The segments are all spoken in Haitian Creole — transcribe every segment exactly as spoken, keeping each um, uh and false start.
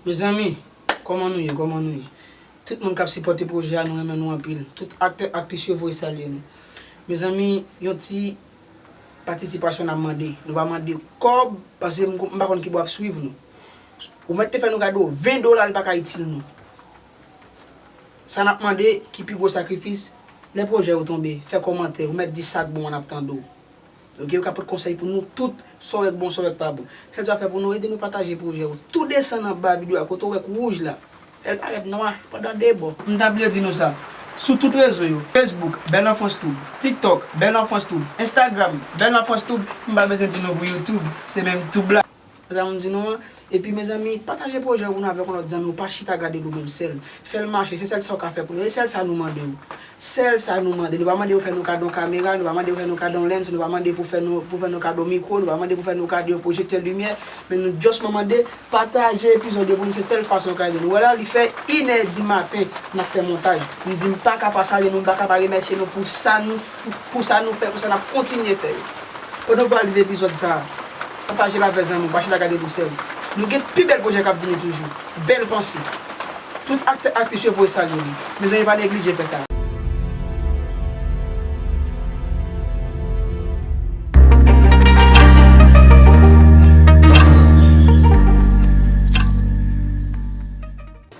Mezanmi, kòman nou ye? Kòman nou ye? Tout moun k ap sipòte pwojè a, nou renmen nou anpil. Tout aktè, aktris yo voye salye nou. Mezanmi, yon ti patisipasyon n ap mande. Nou pa mande kòb, paske m, m pa konn kibò ap swiv nou. Ou mèt te fè nou kado ven dola, li pa ka itil nou. Sa n ap mande, ki pi gwo sakrifis, lè pwojè yo tonbe, fè kòmantè, ou mèt di sa k bon an, n ap tande w. Oke, ou ka pote konsèy pou nou tout, sa w wè k bon, sa w wè k pa bon. Sèl sa w fè pou nou, ede nou pataje pwojè yo. Tou desann anba videyo a, kote w wè k wouj la, fè l parèt nwa pandan de bò. M ta bliye di nou sa. Sou tout rezo yo, Facebook, Belle Enfance Tube, TikTok, Belle Enfance Tube, Instagram, Belle Enfance Tube, m pa bezwen di nou pou YouTube, se menm Tube la. Sa m di nou an. Epi, mezanmi, pataje pwojè ou avèk yon lòt zanmi w, pa chita gade l ou menm sèl. Fè l mache, se sèl sa w ka fè pou nou. E sèl sa nou mande w. Sèl sa nou mande. Nou pa mande pou fè nou kado yon kamera, nou pa mande pou fè nou kado yon lens, nou pa mande pou fè nou, pou fè nou kado mikwo, nou pa mande pou fè nou kado yon pwojektè limyè, men nou just mande, pataje epizòd yo pou nou, se sèl fason w ka ede nou. Wè la, li fè inè di maten, n ap fè montaj. M di m pa ka pa salye nou, m pa ka pa remèsye nou pou sa nou, pou, pou sa nou fè, pou sa n ap kontinye fè yo. Pandan w pral viv epizòd sa a, pataje l avè zanmi w, pa chita gade l ou sèl. Nou gen pi bèl pwojè k ap vini toujou. Bèl panse. Tout aktè, aktris yo voye salye nou. Mezanmi, pa neglije fè sa.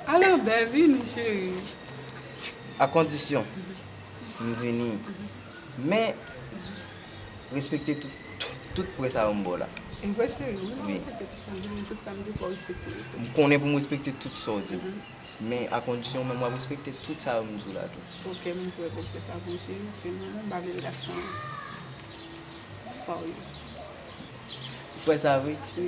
Alò, bèl, vini, cheri. A kondisyon m vini. Men, respekte tout, tout, tout prè sa yo m ba w la. E vre, cheri, wi, m ap respekte tout sa m di w, men tout sa m di w, fò w respekte yo tou. M konnen pou m respekte tout sa w di m. Men, a kondisyon, ou menm w ap respekte tout sa yo m di w la tou. Oke, m kwè, oke, pa bon, cheri, se mwen, m pa vle relasyon an. Fò wi. Ou kwè sa vre? Wi.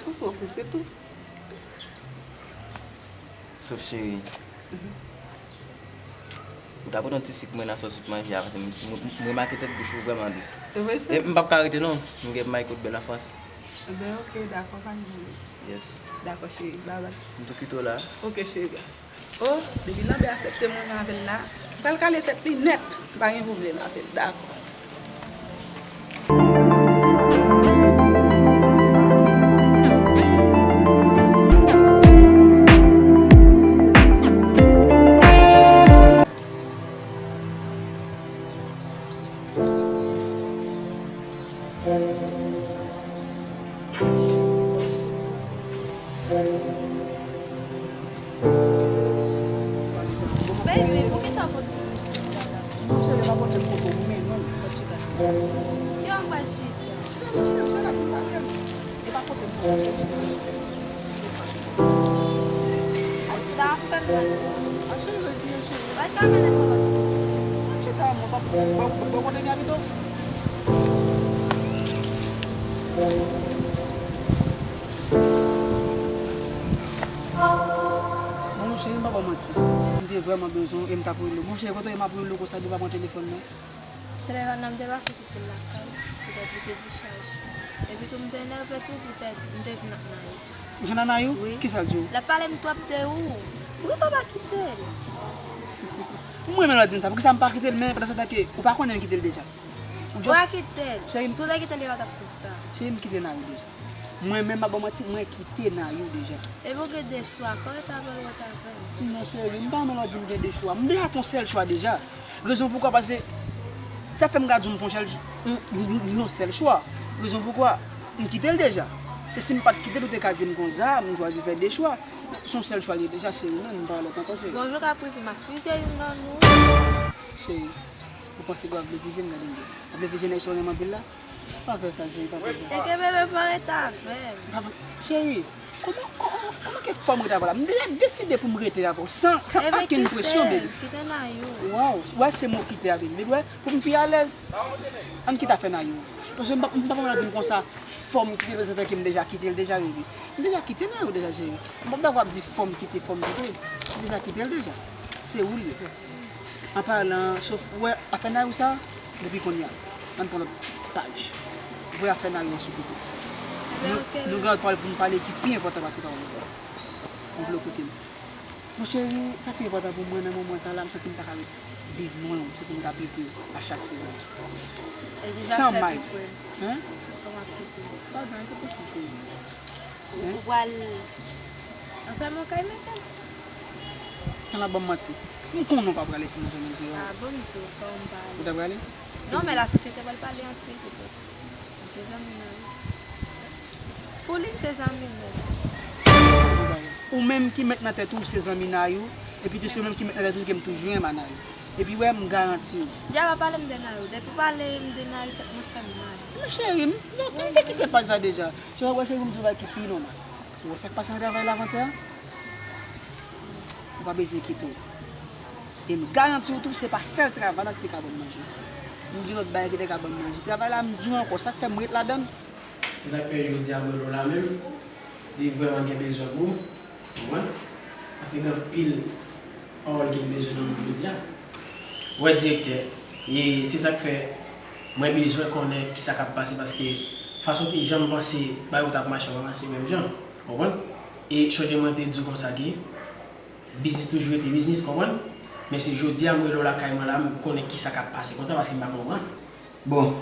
Ou twò prese tou. Sof cheri. Ou ta pote yon ti sik mwen nan sòs ou t manje a, paske m, m, m remake tèt bouch ou vrèman dous. E vre, cheri? E m p ap ka rete non, m gen pou m al kot Belle Enfance. Ebyen, oke, dakò, pa gen pwoblèm. Yes. Dakò, cheri, babay. M tou kite w la. Oke, cheri. O, depi Lanbè aksepte m renmen avè l la, m pral kale tèt li nèt. M pa gen pwoblèm avè l, dakò. Baby, poukisa w pote m isit la? Non, cheri, pa pote m pote w, men non, pa chita, chita. Ki an pral chita? Chita, chita, chita, chita, chita. E pa pote m pote w, cheri. Ay, chita, ap fè m mal. A, cheri, reziye, cheri. Bay kamera nan kòlòt. Chita, mwen pa, pa, pa, pa kote m abite. Bon, cheri, m pa ba w manti. M te vrèman bezwen w e m t ap rele w. Bon, cheri, kote w ye m ap rele w konsa, epi w pa pran telefòn nan? Telefòn nan, m te pase kite l lakay, petèt li te dichaj. Epi tou, m te enève tou, petèt m te vin ak Nayou. Ou jwenn ak Nayou? Wi. Kisa l di w? L ap pale m twòp de ou. Poukisa w pa kite l? M renmen lè w di m sa. Poukisa m pa kite l, men pandan se tan ke ou pa konnen m kite l deja? Ou just... Ou pa kite l. Cheri, m... Si w te kite l, yo pa t ap di sa. Cheri, m kite Nayou deja. Mwen menm, m pa ba w manti, mwen kite Nayou deja. Epi w gen de chwa, swa w rete avè l ou rete avè l. Non, cheri, m pa renmen lè w di m gen de chwa. M deja fè yon sèl chwa deja. Rezon poukwa, paske sa fè m ka di w m fè yon sèl, yon, yon, yon sèl chwa. Rezon poukwa, m kite l deja. Se si m pa t kite l, ou te ka di m konsa, m chwazi fè de chwa. Se yon sèl chwa li ye deja, cheri, men m pa wè lòt ankò, cheri. Gon jou k ap rive, m ap fizye youn nan nou. Cheri, ou panse w ap vle fizye m, gade m byen. W ap vle fizye nèg sa w renmen anpil la? Pa fè sa, cheri, pa fè sa. E ke bebe pa rete avè m. Pa fè, cheri, kòman, kòman, kòman ke fò m rete avè w la? M deja deside pou m rete avè w, san, san okenn presyon, bebe. Kite Nayou. Waw, wè se mo kite a, bebe. Bebe, wè, pou m pi alèz, ann kite afè Nayou. Paske m pa, m pa konn di m konsa, fò m kite l, se tanke m deja kite l deja, bebe. M deja kite Nayou deja, cheri. M p ap dakò ap di fò m kite, fò m kite. M deja kite l deja. Se ou l ye. An palan, Sof, ou wè afè Nayou sa, depi kounye a, ann pran lòt paj. Voye afè Nayou an sou kote. Ebyen, nou gen lòt pawòl pou n pale ki pi enpòtan pase pawòl ou. M vle w koute m. Mon cheri, sa pi enpòtan pou mwen nan moman sa la, m santi m pa ka rete. Viv lwen w, se pou m ta pete a chak segonn. San may. Hein? Kòman kite? Padon, ki posib? Hein? Ou pral anfèmen w kay mete m. Nan la ban m manti. M konnen w pa prale si m anfèmen m se. Ah, bon, m di w, pa w m pale. Ou ta prale? Non, men lasosyete pral pale anpil petèt. Se zanmi nan. Pou li, m se zanmi m. Ou menm ki met nan tèt ou se zanmi Nayou, epi tou se ou menm ki met nan tèt ou ke m toujou renmen Nayou. Epi wè, m garanti w. Dja pa pale m de Nayou. Depi w pale m de Nayou, tèt mwen fè m mal. Men cheri, m, non, te, te kite paj sa deja. Cheri, wè cheri, m di w bagay ki pi nòmal. Ou wè sa k pase nan travay la avantyè a? Ou pa bezwen enkyete w. E m garanti w tou, se pa sèl travay la ki te ka ban m manje. M gen lòt bagay ki te ka ban m manje. Travay la, m di w ankò, sa k fè m ret ladan l. Se sa k fè jodi a mwen rele w la menm, li vrèman gen bezwen pou ou, konprann? Paske gen anpil pawòl ke m bezwen nan men w jodi a. Wè direktè, e se sa k fè mwen bezwen konnen kisa k ap pase, paske fason ke jan m panse bagay yo t ap mache, pa mache menm jan, konprann? E chonje mwen te di w konsa ke biznis toujou rete biznis, konprann? Men se jodi a mwen rele w lakay mwen la, m konnen kisa k ap pase konsa, paske m pa konprann. Bon,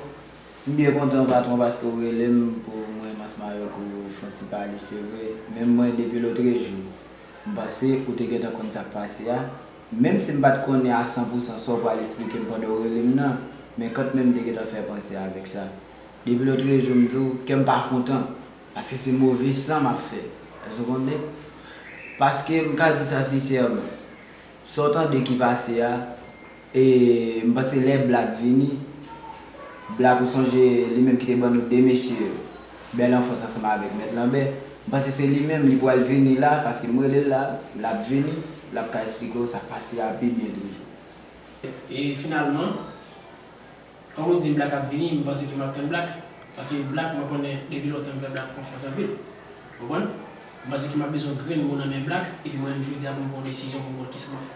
m byen kontan, patwon, paske w rele m pou mwen ansanm avèk ou fè yon ti pale, se vre. Menm mwen, depi lòtrejou, m panse ou te gentan konn sa k pase a. Menm si m pa t konnen a san pou san sa w pral esplike m pandan w rele m nan, men kanmenm m te gentan fè panse avèk sa. Depi lòtrejou, m di w, kè m pa kontan, paske se move san m ap fè. Èske w konprann? Paske m ka di w sa sensèman. Sa w tande ki pase a, e, m panse lè Black vini, Black, ou sonje li menm ki te ban nou de mesye, Bèl Anfans ansanm avèk Mèt Lanbè, m panse se li menm li pral vini la, paske m rele l la, l ap vini, l ap ka esplike w sa k pase a pi byen toujou. E finalman, Kòm ou di m Black ap vini, m panse ke m ap tann Black. Paske Black, mwen konnen depi lontan m fè Black konfyans anpil. Konprann? M panse ke m ap bezwen grenn mo nan men Black, epi mwen menm jodi a pou m pran yon desizyon pou m konn kisa m ap fè.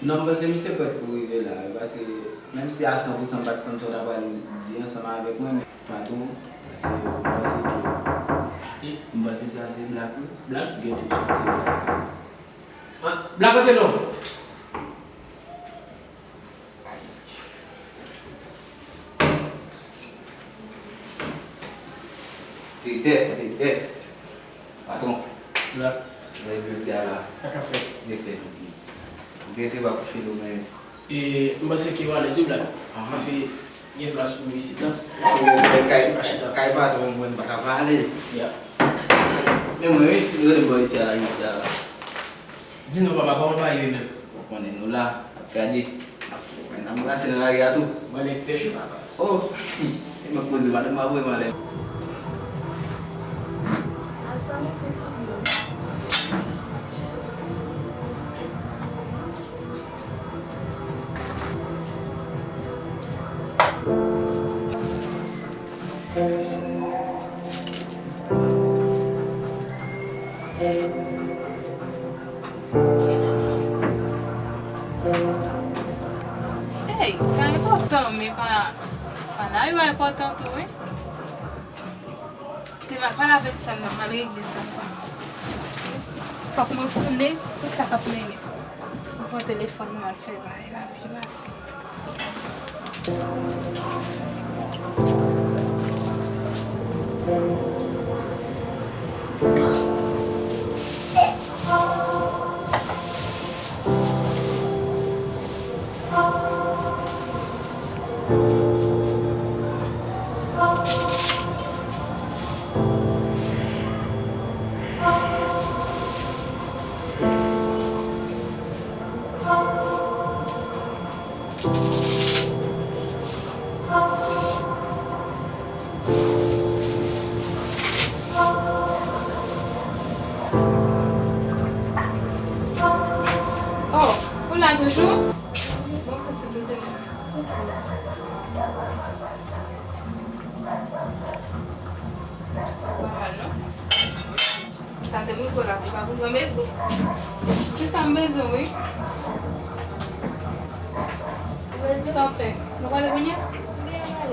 Non, m panse misye prèt pou rive la, wi, paske menm si a san pou san m pa t konn sa w ta pral di ansanm avèk mwen, men patwon, paske m panse ke, e, m panse sa se Black, wi. Black? Gen tout chans se Black. Ah, Black, kote non? Direktè, direktè. Patwon. La. Lè jodi a la. Sa k ap fèt? Direktè. M te resevwa kout fil ou, men. E, m panse ke w alèz wi, Black. Aha. Paske gen plas pou nou isit la. Kay, kay, kay patwon mwen, m pa ka pa alèz. Ya. Men mwen, wi, si nou rele m bò isi a la, jodi a la. Di non, papa, kòman bagay yo ye menm? Ou konnen nou la, ap gade. N ap brase nan lari a tou. Mwen nèg pèch wi, papa. Oh! E mwen poze madanm mwen voye m anlè. Hey, sa enpòtan, men pa, pa Nayou a enpòtan tou, wi. Te m al pale avèk Sam nan, m al regle sa pou mwen. Fòk mwen konnen tout sa k ap mennen. Mwen pran telefòn mwen al fè bagay la, pi pase. Oh, ou la toujou? Bon, fè ti goute mwen. Nòmal, non? Sa te moutre w la, ou pa pou pran mezi? Sista, m bezwen w, wi. Sa w fè? Nou prale kounye a?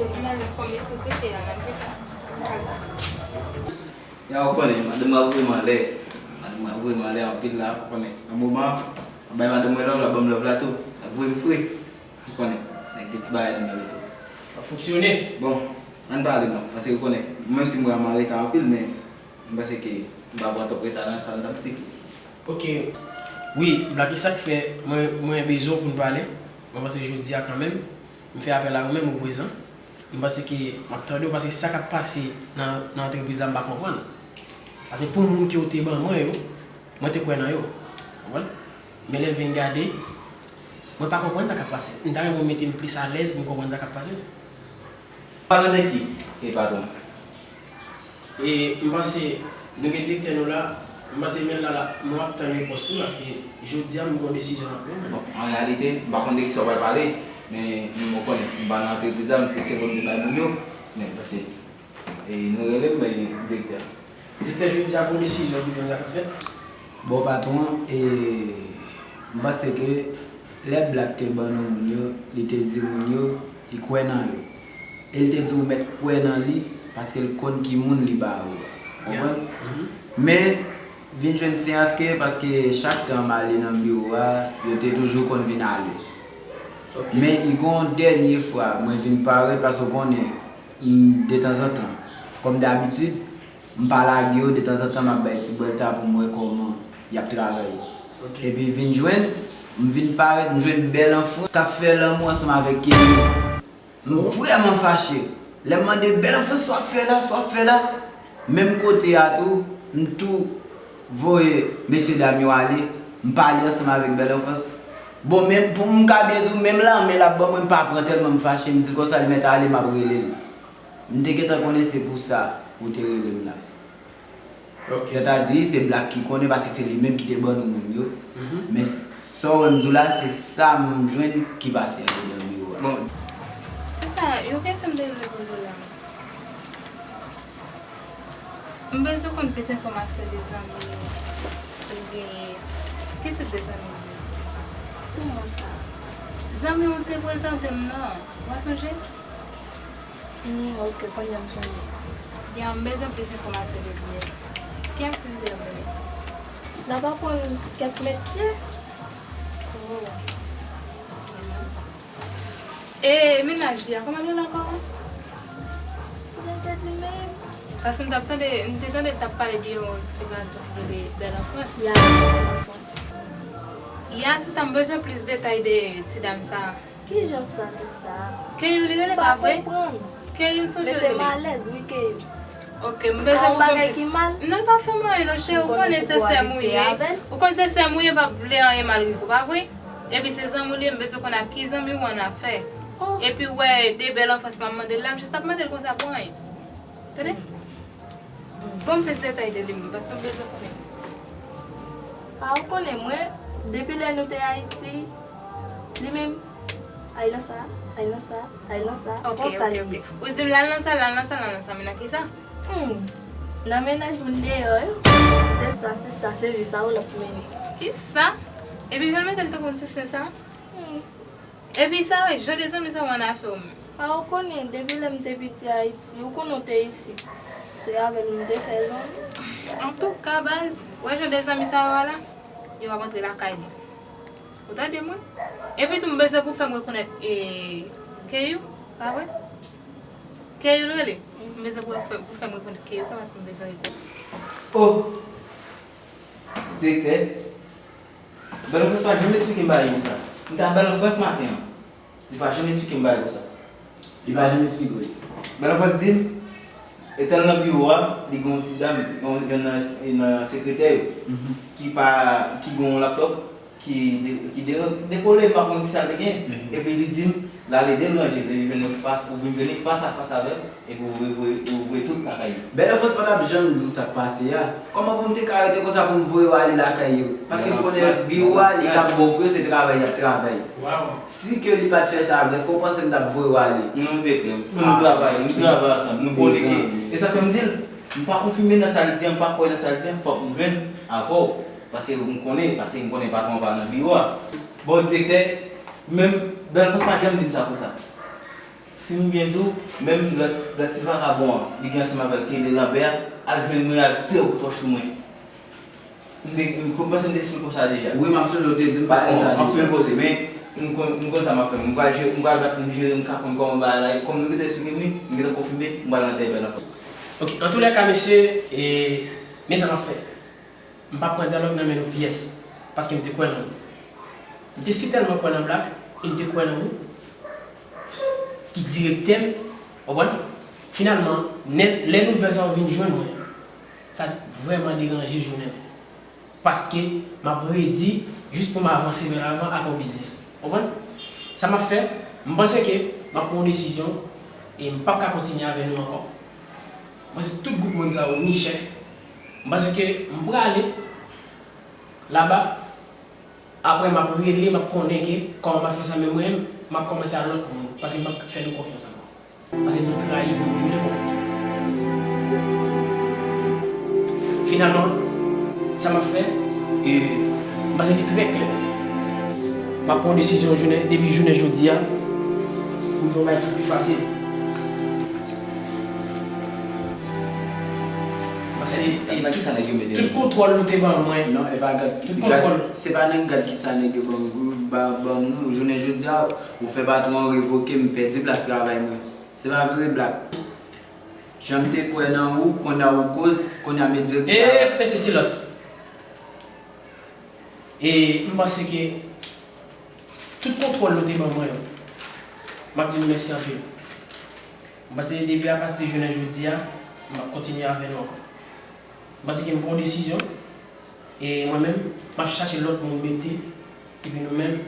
N ale kòm esou tete a, n al pita. Ya, ou konnen, madanm mwen vrèman lè. Madanm mwen vrèman lè anpil la, ou konnen. Nan moman, mwen bay madanm mwen love, l ap ban m love la tou. L ap voye m fre. Konnen, nèg gen ti bagay nan men li tou. Ap fonksyone. Bon, ann pale non, paske ou konnen, menm si mwen an m an reta anpil, men m panse ke m pa pran twòp reta nan sa m t ap di. Ok. Wi, Blacky, sa k fè mwen, mwen bezwen w pou n pale. Mwen panse jodi a kanmenm, m fè apèl a ou menm ou prezan. M panse ke m ap tande w, paske sa k ap pase nan, nan antrepriz la, m pa konprann. Paske pou moun ke w te ban mwen yo, mwen te kwè nan yo. Konprann? Men lè m vin gade, mwen pa konprann sa k ap pase. M ta renmen w mete m plis alèz pou m konprann sa k ap pase. Palan de ki? E patwon. E m panse nou gen direktè nou la, m panse men la, la, mwen ap tann repons li, paske jodi a m gen yon desizyon m ap pran. Bon, an reyalite, m pa konn de kisa w pral pale, men m konnen, m pa nan antrepriz la, m te sèvi m te bay moun yo, men m panse, e nou rele m, men direktè. Direktè, jodi a, gon desizyon pou di m sa k ap fèt? Bon, patwon, e m panse ke lè Black te ban nou moun yo, li te di moun yo, li kwè nan yo. E l te di w mèt kwè nan li, paske l konn ki moun li ba ou a. Konprann? Men, vin jwenn seyans ke, paske chak tan m ale nan biwo a, yo te toujou konn vin ale. Men, i gon dènye fwa, mwen vin parèt, paske w konnen, m, detanzantan, kòm dabitid, m pa lage yo, detanzantan, m ap bay ti bwèlta pou m wè kòman y ap travay. Epi vin jwenn, m vin parèt, m jwenn Bèl Anfrans k ap fè lanmou ansanm avèk Kenny. M vrèman fache. Lè m mande, "Bèl Anfrans, sa w ap fè la? Sa w ap fè la?" Menm kote a tou, m tou voye mesyedam yo ale, m pale ansanm avèk Bèl Anfrans. Bon, men pou m ka byen di w, menm lanmen l ap ban mwen, m pa pran tèlman m fache, m di konsa li mèt ale, m ap rele l. M te gentan konnen se pou sa ou te rele m la. Sètadi, se Black ki konnen, paske se li menm ki te ban nou moun yo. Men sa w wè m di w la, se sa m jwenn ki pase andedan biwo a. Bon. Sista, yon kesyon m te vle poze w la. M bezwen konn plis enfòmasyon de zanmi ou genyen. Ki tip de zanmi ou ye? Kouman sa? Zanmi w te prezante m nan. Ou pa sonje? Hmm, ok, kounye a m sonje. Ya, m bezwen plis enfòmasyon de li. Ki aktivite l ap mennen? L ap aprann kèk metye. Oh. E mennaj li a, kòman l rele ankò? Mwen te di men. Paske m t ap tande, m te tande l t ap pale de yon ti gason ki rele Bèl Anfrans. Ya, Bèl Anfrans. Ya, sista, m bezwen plis detay de ti dam sa a. Kijan sa, sista? Keyou li rele, pa vre? Keyou, m sonje l rele. Mete m alèz, wi, Keyou. Ok, m bezwen pou bagay ki mal. Non, l pa fè m anyen non, cheri, ou konnen se sè m ou ye. Ou konn se sè m ou ye, m p ap vle anyen mal rive w, pa vre? Epi se zanmi w li ye, m bezwen konn ak ki zanmi w annafè. Epi w wè de Bèl Anfrans m ap mande l la, m jis t ap mande l konsa pou anyen. Tande? Ban m plis detay de li menm, paske m bezwen konnen. A, ou konnen mwen, depi lè nou te Ayiti, li menm, al nan sa, al nan sa, al nan sa, konsa li ye. Ou di m l al nan sa, l al nan sa, l al nan sa, men nan kisa? Hmm, nan mennaj moun deyò yo. Se sa, se sa, se vi sa ou l ap mennen. Kisa? Epi jan l mete l tankou yon ti sen sa? Hmm. Epi sa, wè, jan de zanmi sa yo annafè w menm. A, ou konnen, depi lè m te piti Ayiti, ou konnen w te isi. Se avè l m te fè zanmi. Antouka, baz, wè jan de zanmi sa yo a la, yo p ap antre lakay mwen. Ou tande mwen? Epi tou, m bezwen pou fè m rekonèt, e, Keyou, pa vre? Keyou l rele. M bezwen pou fè, pou fè m rekonèt Keyou sa, paske m bezwen rekonèt. Oh! Direktè, Bèl Anfrans pa janm esplike m bagay konsa. M t a Bèl Anfrans maten an. Li pa janm esplike m bagay konsa. Li pa janm esplike w? Bèl Anfrans di m, etan l nan biwo a, li gen yon ti dam, yon, yonn nan, nan sekretè yo, ki pa, ki gen yon laptòp, ki de-, ki de-, dekole, m pa konn kisa l te gen. Epi li di m, l al ede l ranje, li vin fas, ou vin vini fas a fas avè l. Epi ou voye, ou voye tout lakay yo. Bèl Anfrans pa t ap janm di w sa k pase a. Kòman pou m te ka rete konsa pou m voye w ale lakay yo? Paske m konnen biwo a, li ka bon pou yo, se travay y ap travay. Si ke li pa t fè sa avè, èske w panse m t ap voye w ale? Non, m te, nou travay, nou travay ansanm, nou konekte. E sa fè m di l, m pa konfime nan sa l di a, m pa kwè nan sa l di a, fòk m jwenn avè w. Paske m konnen, paske m konnen patwon an pa nan biwo a. Bon, direktè, menm Bèl Anfrans pa janm di m sa konsa. Si m byen di w, menm lòt, lòt ti vakabon an, li gen ansanm avè l Kele Lanbè a, al jwenn mwen, al tire kout wòch sou mwen. M te, m, m panse m te esplike w sa deja. Wi, m ap sonje w te di m pa konn sa deja. Anpil koze, men M konn, m konn sa m ap fè. M pral jere, m pral bat pou m jere, m ka konn kòman bagay la ye. Kòm nou gentan eksplike m li, m gentan konfime, m pral nan dèyè bèl ankò. Ok, antoulèka, mesye, e, men sa m ap fè. M p ap pran dyalòg nan men nou pyès, paske m te kwè nan ou. M te sitèlman kwè nan Black, e m te kwè nan ou, ki direktè m, w konprann? Finalman, nèt, lè nouvèl sa yo vin jwenn mwen, sa vrèman deranje jounen m. Paske m ap redi jis pou m avanse vè lavan ak yon biznis. Konprann? Sa m ap fè, m panse ke m ap pran yon desizyon e m p ap ka kontinye avè nou ankò. M panse tout gwoup moun sa yo ni chèf. M panse ke m prale laba, apre m ap rele, m ap konnen ke kòman m ap fè sa, men mwen, m ap kòmanse ak lòt moun, paske m p ap fè nou konfyans ankò. Paske nou trayi, nou vyole konfyans mwen. Finalman, sa m ap fè, e, m panse li trè klè. M ap pran yon desizyon jounen, depi jounen jodi a, pou m fè yon bagay ki pi fasil. Paske, e, tout kontwòl nou te ban mwen. Non, e pa gad, tout kontwòl. Se pa nan gad ki sa nèg yo ban, ban, ban nou. Jounen jodi a, ou fè patwon an revoke m, pèdi plas travay mwen. Se pa vre, Black. Jan m te kwè nan ou, kounye a ou koz, kounye a m e direktè. E, mesye, silans. E m panse ke tout kontwòl nou te ban mwen yo, m ap di nou mèsi anpil. M panse depi apati jounen jodi a, m ap kontinye avè nou ankò. M panse ke m pran yon desizyon, e mwen menm, m ap chache lòt moun mete, epi nou menm,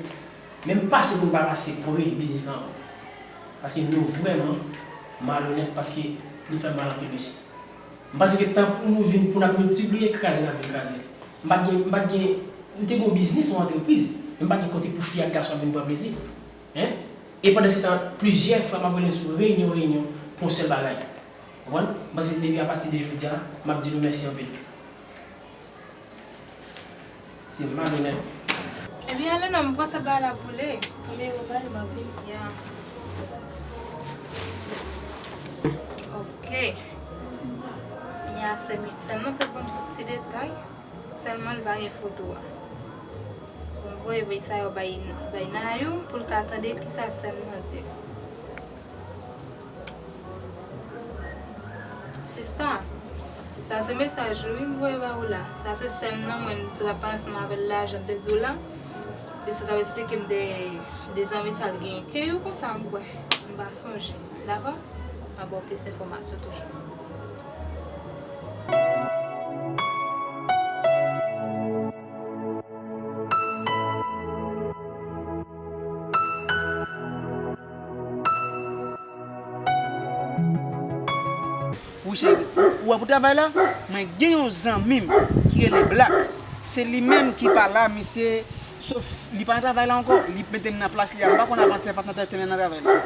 menm pase pou n pa pase pre biznis lan ankò. Paske nou vrèman malonèt, paske nou fè m mal anpil, mesye. M panse ke tan pou nou vin, pou n ap miltipliye kraze n ap vin kraze. M pa t gen, m pa t gen, m te gen yon biznis, yon antrepriz, men m pa t gen kote pou fi ak gason ap vin pran plezi. Hein? E pandan se tan, plizyè fwa m ap rele n sou reyinyon, reyinyon, pou yon sèl bagay. Konprann? M panse depi apati de jodi a, m ap di nou mèsi anpil. Se malonèt. Ebyen, ale non, m pran sa ba la pou li. Ebyen, ou ba li, m ap vin. Ya. Ok. Ya, sè m, sè m nan sot ban m tout ti detay. Sèlman li pa gen foto a. Bon, voye voye sa yo bay, bay Nayou pou l ka tande kisa sè m nan di. Sista, sa se mesaj li wi m voye ba ou la. Sa se sè m nan, mwen m sot ap pale ansanm avè l la, jan m te di w la. Li sot ap eksplike m de, de zanmi sa l genyen. Ke yo konsa m kwè. M pa sonje. Dakò? M ap ba w plis enfòmasyon toujou. Wi cheri, ou wè pou travay la, mwen gen yon zanmi m ki rele Black. Se li menm ki pa la, misye, sof li pa nan travay la ankò, li mete m nan plas li a. M pa konn avantyè pa t nan tèt mwen nan travay la.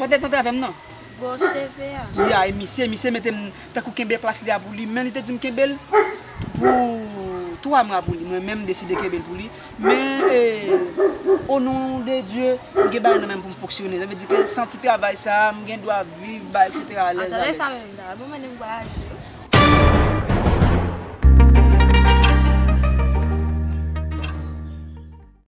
Pa t nan travay m nan. Gwo cheve a. Ya, e misye, misye mete m tankou kenbe plas li a pou li, men li te di m kenbe l pou twa mwa pou li. Mwen menm m deside kenbe l pou li. Men, e, o non de Dye, m gen bagay nan men m pou m fonksyone. Sa vle di ke san ti travay sa a, m gen dwa viv, bay, et cetera alèz, alèz. Sa menm, sa bon, men m vwayaje.